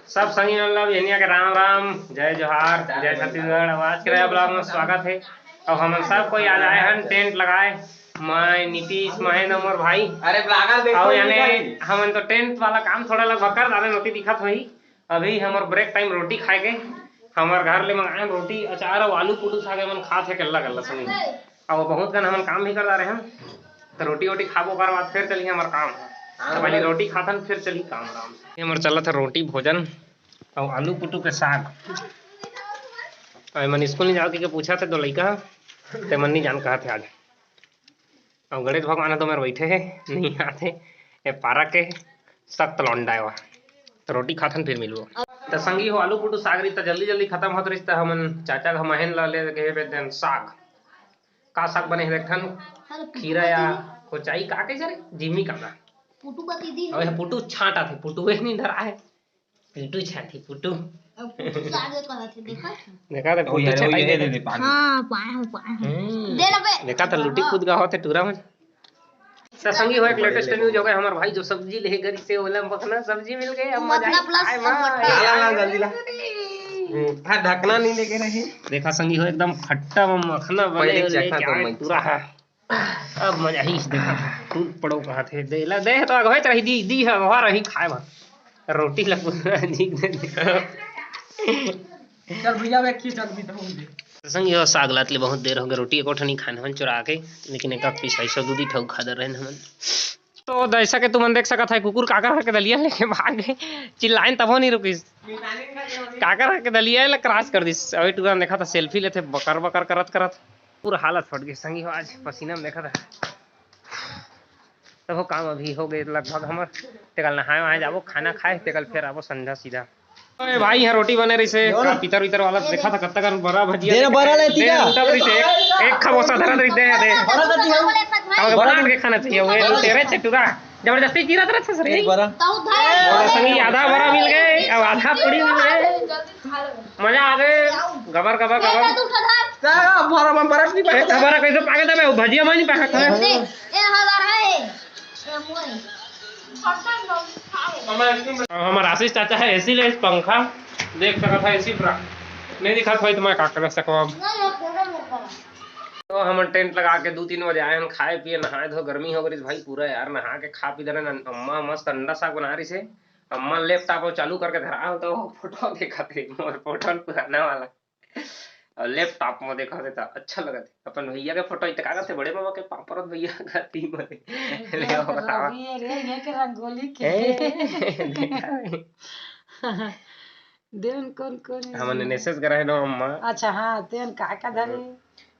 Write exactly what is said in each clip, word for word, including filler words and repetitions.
सब संगी मन ला बेनिया के राम राम, जय जोहार, जय छत्तीसगढ़। अब आज के नया vlog में स्वागत है। अब हमन सब कोई आज आए हन टेंट लगाए, मैं, नीतीश, महेंद्र, मोर भाई। अरे vlogger देखो, और यानी हमन तो टेंट वाला काम थोड़ा लगभग कर डारे, नोती दिखत होही। अभी हमर break time रोटी खाए के, हमर घर ले मंगाए हन रोटी, अचार और आलू पुटू सागे मन खात है कल्ला कल्ला संगी। अब बहुत कन हमन काम भी कर डारे हन, तो रोटी वोटी खाबो, ओकर बाद फिर चलही हमर काम। तो पहले रोटी खाथन, फिर चलही काम आराम से। ये हमर चलत है रोटी भोजन और आलू पुटू के साग। और मन स्कूल नहीं जाओ के पूछा थे दो लइका, ते मन नहीं जान कहा थे आज। और गणेश भगवान है तो मेरे बैठे है, नहीं आते। ये पारा के सख्त लौंडा है वह। तो रोटी खाथन फिर मिलबो। तो संगी हो, आलू पुटू साग रही तो जल्दी जल्दी खत्म होत रही, तो हमन चाचा का महेन ला ले गए बेचन साग। का साग बने है देख ठन, खीरा या कोचाई का कहे रे, जिमी कांदा। पुटू का दीदी अबे पुटू छांटा थे, पुटू नहीं धरा है, पुटू छांटी पुटू। अब पुटू साग कहत है, देखा था? देखा था, ओ पुटू यार, ओ छांटा ये है। दे दे पानी। हाँ, पाए हो, पाए हो। हम्म। दे ना बे। देखा था, लुटी कूद गा होते टूरा मन। तो संगी हो, एक latest news हो गया, हमारे भाई जो सब्जी ले गरी से ओला मखना सब्जी मिल गए। अब मजा मखना आई, plus खाए अब में। मखना। ला, ला, जल्दी ला। हम्म, हाँ, ढकना नहीं लेके रही। देखा संगी हो, एकदम खट्टा में मखना बने पहले लेके चखा तो आए मैं। पूरा है। अब मजा ही देखा, टूट पड़ो कहा थे, दे ला, दे तो अगवे चाहिए, दी, दी है, वहाँ रही खाए में। रोटी ला पूरा जीक दे दे। चल भैया, मैं खींच अभी तो मुझे। संगी हो, साग लात ले बहुत देर हो गए, रोटी एको ठनी खान हमन चुरा के, लेकिन एक पीस ऐसा दूधी ठऊ खा दे रहे हमन। तो जैसा कि तुमन देख सकत है, कुकुर काकर के दलिया लेके भाग गए, चिल्लाइन तबो नहीं रुकिस। काकर के दलिया ला cross कर दिस। अभी टूरा देखा था, selfie लेथे बकर बकर करत करत, पूरा हालत फट गई संगी हो। आज पसीना में देखा था। तब वो काम अभी हो गए लगभग हमर। तेकल नहाए वहाए जाबो, खाना खाए, तेकल फिर आबो संध्या सीधा। अरे भाई, यहाँ रोटी बने रही से, पितर वितर वाला देखा था, कत्ता कन बड़ा भजिया दे ना, बड़ा लेती दे, का? उठा रही से, एक, एक खबोसा धरा रही दे, दे। बड़ा लेती है। अब बड़ा बना के खाना चाहिए, वो बड़ा तेरे लेती है। चटुरा, जबरदस्ती गिरा तरह से सर। एक बड़ा। बोला संगी, आधा बड़ा मिल गए, अब आधा पूरी मिल गए। मजा आ गए, गबर, गबर, गबर। का भरा में बर्फ नहीं ए, पाएगा? हमारा कैसे पागल था मैं, वो भजिया में नहीं पाया था। ए, ए, हमारा है। ए, मोरे। अब हमारा आशीष चाचा है, एसी ले पंखा, देख सकत है, एसी पूरा नहीं दिखा था, तो मैं का कर सकूं अब। नहीं, ये पूरा मेरे को। तो हमन टेंट लगा के दू तीन बजे आए हन, खाए पिए, नहाए धोए, गर्मी हो गई भाई पूरा यार, नहा के खा पी दे रहे। अम्मा मस्त अंडा साग बना रही से, अम्मा laptop चालू करके धरा हो तो फोटो देखा थे, मोर फोटो पुराना वाला। और laptop में देखा देता, अच्छा लगा थे। अपन भैया के फोटो इतका करते, बड़े बाबा के पापड़ भैया का टीम है। ले आओ, बतावा। रंगोली है रे, ये के रंगोली के। ए, देखा है। देन कौन कौन है? हमन एनएसएस करे है ना, अम्मा। अच्छा, हाँ, तेन का का धरे?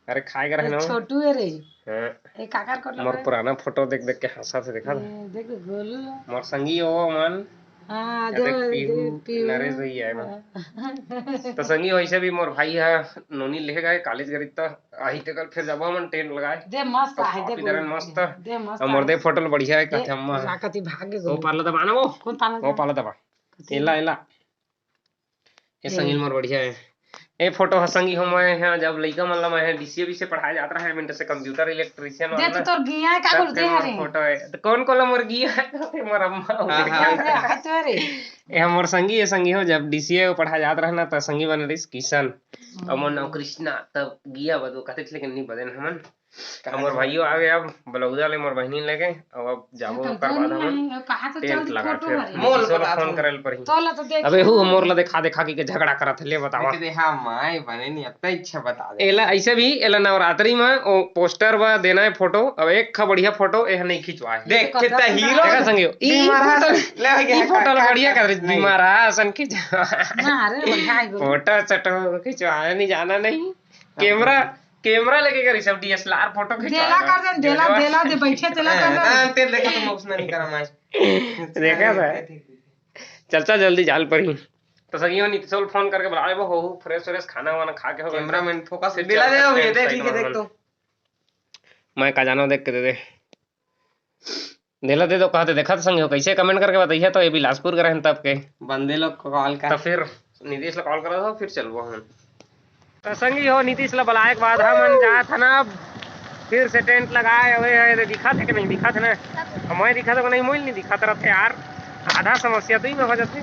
अरे, खाए करे है ना। छोटू है रे। हाँ। ए, काकर कोट मोर लगे? पुराना फोटो देख देख के हंसा थे, देखा था? ए, देख गोलू ला। मोर संगी हो मन। हाँ, अरे, जो, पीहू, जो पीहू। नरेश भैया है ना। हाँ। तो संगी, वैसे भी मोर भाई है, नोनी ले गए कॉलेज गरी, तो आही ते कल फिर जाबो हमन टेंट लगाए। दे मस्त तो आहे, दे काफी दरन गोलू। मस्त। दे मस्त और मोर आहे। दे फोटो ल बढ़िया है, दे, कहते अम्मा। लाकती भाग गए वो गोलू। पाला दबा ना वो। कौन पाला वो दबा? पाला दबा। कथी? एला, एला। ए ए। संगी मोर बढ़िया है। ए फोटो ह संगी हो, मैं ह जब लइका मन ला मैं ह डीसीए बीसीए पढ़ाए जात रहा है, मिनट से कंप्यूटर इलेक्ट्रीशियन दे वाला तो ना। तोर गिया है, का तब बोलते के हैं मोर रे? फोटो है। तो कौन कोला मोर गिया है? तो मोर अम्मा हो हाँ, गई। हाँ। अरे, आ तो रे। ए हमर संगी, ए संगी हो, जब डीसीए पढ़ाए जात रहा ना, त संगी बन रहीस किशन। हम्म। अमर नाम कृष्णा, तब गिया बदो कहते थे, लेकिन नहीं बदन हमन। हमर भाइयों आ गए अब बलौदा ले मोर बहिनी लेके, अब, अब जाबो तो ओकर बाद हम नहीं, कहाँ तो टेंट चल लगा फोटो फिर हरे। मोल नीतीशो ला बता फोन तू। करे ल परही। तोला तो देख अबे हु मोर ला देखा देखा के, के झगड़ा करत हे, ले बतावा। देख दे, हाँ, माय बने नहीं, अब तो इच्छा बता दे। एला ऐसे भी, एला नवरात्रि में ओ पोस्टर ब देना है फोटो, अब एक खा बढ़िया फोटो एह नहीं खिंचवाए। देख, देखो, कितना तो हीरो। देखा संगे, ई बीमार फोटो, है। ले आ गया, ई फोटो ला काट, बढ़िया काट, कर दे, नहीं। बीमार है, असन खिंचवा। ना रे, बढ़िया है गुरु। फोटो चटो खिंचवाए नहीं जाना नहीं। कैमरा, कैमरा लेके करी सब डीएसएलआर फोटो खींचवा देला दो। कर दे, देला, देला दे, बैठे तेला कर दे। हाँ, तेरे देखा तो मैं उसने नहीं करा मैं। देखा था? ठीक, ठीक, ठीक। चल, चल, जल्दी जाल पर ही। तो सही हो, नीतीश फोन करके बुला ले, वो हो, फ्रेश व्रेश खाना वाना खा के हो। कैमरामैन फोकस फिर बेला चल दे, सकते ये हैं देख, साइड ठीक है, में देख हम। तो। मैं का जानो, देख के दे दे। देला दे दो कहते देखत संगी हो, कैसे कमेंट करके बताइए तो, ये बिलासपुर के रहन तब के। बंदे लोग को कॉल कर। तो फिर नीतीश ला कॉल करा दो, फिर चलबो हम। तो संगी हो, नीतीश ला बुलाए के बाद हमन जात हन अब फिर से टेंट लगाए हुए है, तो दिखा थे कि नहीं दिखा थे ना? अब मैं दिखा थे कि नहीं, मोइल नहीं दिखा तरफ थे यार, आधा समस्या तो ही में हो जाते।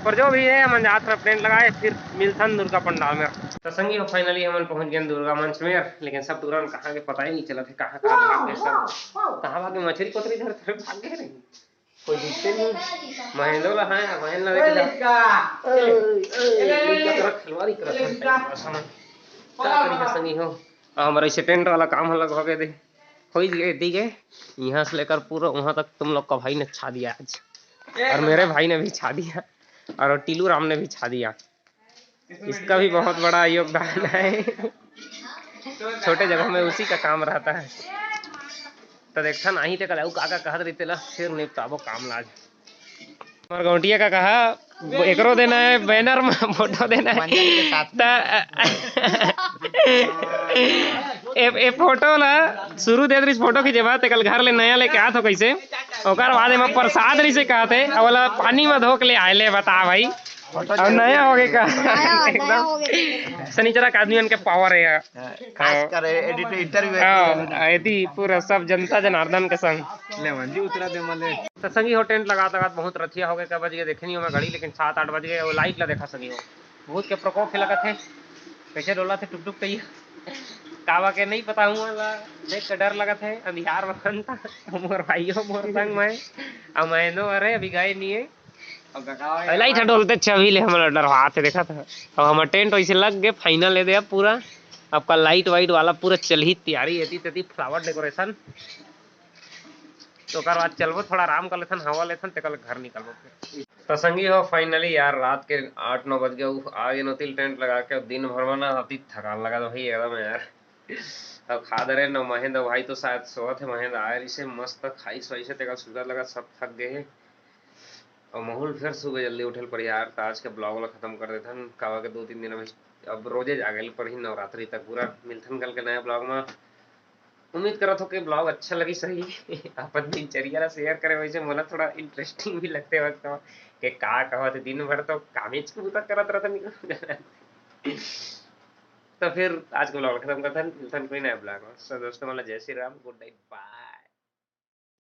पर जो भी है, हमन जात रहे टेंट लगाए, फिर मिलथन दुर्गा पंडाल में। तो संगी हो, finally हमन पहुंच गए दुर्गा मंच में, लेकिन सब टूरा मन कहाँ के पता ही नहीं चलत हे, कहाँ कहाँ भाग गए सब, कहाँ भाग गए, मछली कोतरी धर धर भाग गए रही, कोई दिखते नहीं। महेंद्र ला है, महेंद्र ला देखे जा। ओए, ओए, ओए, ओए, करत खिलवाड़ी करत है, बस हमन का करी संगी हो। हमर ऐसे टेंट वाला काम ह लगवा के दे, हो ही गए, दी गए। यहाँ से लेकर पूरा वहाँ तक तुम लोग का भाई ने छा दिया आज, और मेरे भाई ने भी छा दिया, और टीलू राम ने भी छा दिया। इसका भी बहुत बड़ा योगदान है। छोटे जगह में उसी का काम रहता है। तो देखथन आही ते कल अउ का का कहत रहिते ला, फिर निपटाबो काम ला आज। हमर गौंटिया का कहा, वो एकरो देना है, बैनर में फोटो देना है। मंजन के साथ। त ए, ए फोटो ला शुरू दे रही, फोटो खींचे बाद ते कल घर ले नया लेके आत हो कैसे, ओकर बाद एमा प्रसाद रही से कहते, अब वाला पानी में धो के ले आए ले, बता भाई। अब नया हो गए का? नया, नया एकदम हो गए। शनिचरा का आदमी मन के पावर है यार। खासकर एडिट, इंटरव्यू हाँ, एदी पूरा सब जनता जनार्दन के संग। ले मन जी उतरा दे मले। तो संगी हो, टेंट लगात लगात बहुत रथिया हो गए, कब बज गए देखे नहीं हो मैं घड़ी, लेकिन सात आठ बज गए। वो लाइट ला देखा संगी हो, भूत के प्रकोप ही लगत है, कैसे डोला थे टुक टुक तैया। कावा के नहीं पता हुआ ला, देख के डर लगत है, अंधियार बखन था। मोर भाइयों मोर संग में, अब मैं नो अरे अभी गए नहीं है। अब गकावा लाइट ह डोलते छवि ले हमला डरवात हे, देखा था। अब हमर टेंट वैसे लग गए, फाइनल है दे अब पूरा। अब कल लाइट वाइट वाला पूरा चलही, तैयारी एती तेती, फ्लावर डेकोरेशन। तो ओकर बाद चलबो, थोड़ा आराम कर लेथन, हवा लेथन, तेकर ले घर निकलबो फिर। तो संगी हो, finally यार, रात के आठ नौ बज गए, उफ, आ गए नोतिल टेंट लगा के। दिन भर में ना अति थकान लगा था भाई एकदम यार। अब खा दे रहे न महेंद्र भाई, तो शायद सोवत है, महेंद्र आए रही से मस्त खाई सोई से, तेकर सुतत लगा सब थक गए है। और महू ल फिर सुबह जल्दी उठे ल पड़ी यार, तो आज के ब्लॉग ला खत्म कर देथन। कावा के दो तीन दिन में अब रोजे जागे ल पड़ही नवरात्रि तक पूरा। मिलथन कल के नया ब्लॉग में। उम्मीद करत हो कि ब्लॉग अच्छा लगी सही। अपन दिनचर्या ला शेयर करे, वैसे मोला थोड़ा इंटरेस्टिंग भी लगते वक्त के का कहत हे, दिन भर तो कामेच के बूता करत रहथन। तो फिर आज के ब्लॉग ला खत्म करथन, मिलथन कोई नया ब्लॉग में। So दोस्तों, मोला जय श्री राम, गुड नाइट, बाय।